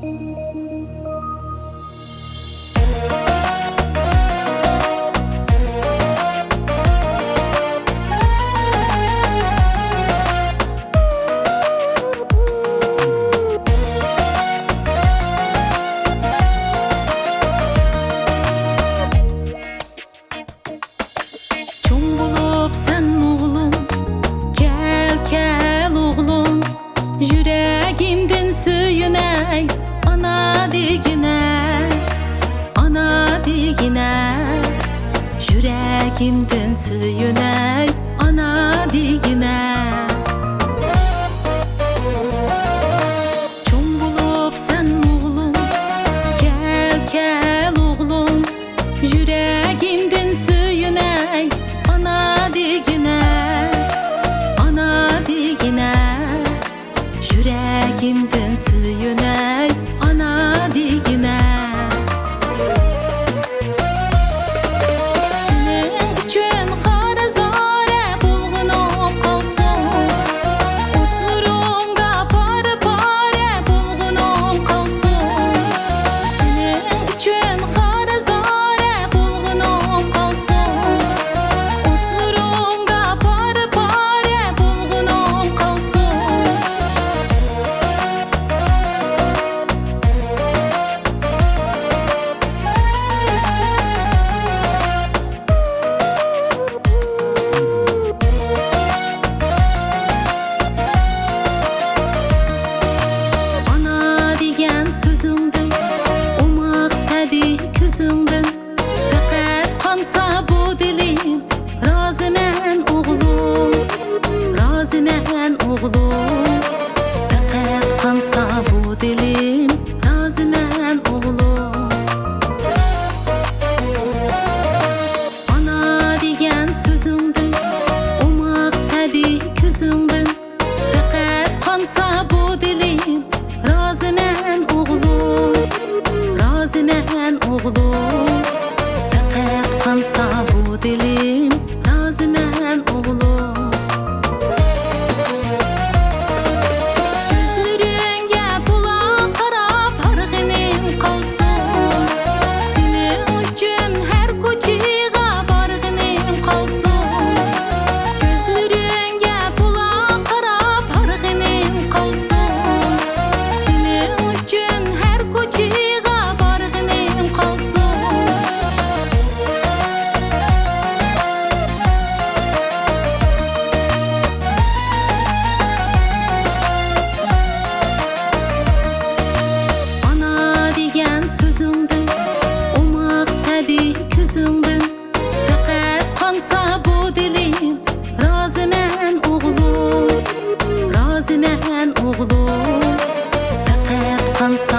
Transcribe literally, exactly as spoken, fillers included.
چوڭ بولۇپ سەن ئوغلۇم، كەل، كەل ئوغلۇم، يۈرەگىمدىن سۆيۈنەي، ئانا دېگىنە، ئانا دېگىنە، يۈرەگىمدىن سۆيۈنەي، ئانا دېگىنە. چوڭ بولۇپ سەن ئوغلۇم، كەل، كەل ئوغلۇم، يۈرەگىمدىن سۆيۈنەي، ئانا دېگىنە، ئانا دېگىنە، يۈرەگىمدىن سۆيۈنەي، ئانا دېگىنە. سېنىڭ ئۈچۈن قارا زارە بولغىنىم قالسۇن، ئوتلىرىڭدا پارە-پارە بولغىنىم قالسۇن. سېنىڭ ئۈچۈن قارا زارە بولغىنىم قالسۇن، ئوتلىرىڭدا پارە-پارە بولغىنىم قالسۇن. ئانا دېگەن سۆزۈڭدىن، ئوماق سەبىي كۆزۈڭدىن، پەقەت قانسا بۇ دىلىم، رازىمەن ئوغلۇم، رازىمەن ئوغلۇم. پەقەت قانسا بۇ دىلىم، رازىمەن ئوغلۇم. ئانا دېگەن سۆزۈڭدىن، ئوماق سەبىي كۆزۈڭدىن، پەقەت قانسا بۇ دىلىم، رازىمەن ئوغلۇم، رازىمەن ئوغلۇم. پەقەت قانسا بۇ دىلىم، رازىمەن ئوغلۇم. كۆزلىرىڭگە تولا قاراپ ھارغىنىم قالسۇن، سېنىڭ ئۈچۈن ھەر كوچىغا بارغىنىم قالسۇن. كۆزلىرىڭگە تولا قاراپ ھارغىنىم قالسۇن، سېنىڭ ئۈچۈن ھەر كوچىغا بارغىنىم قالسۇن. ئانا دېگەن سۆزۈڭدىن، ئوماق سەبىي كۆزۈڭدىن، پەقەت قانسا بۇ دىلىم، رازىمەن ئوغلۇم، رازىمەن ئوغلۇم. پەقەت قانسا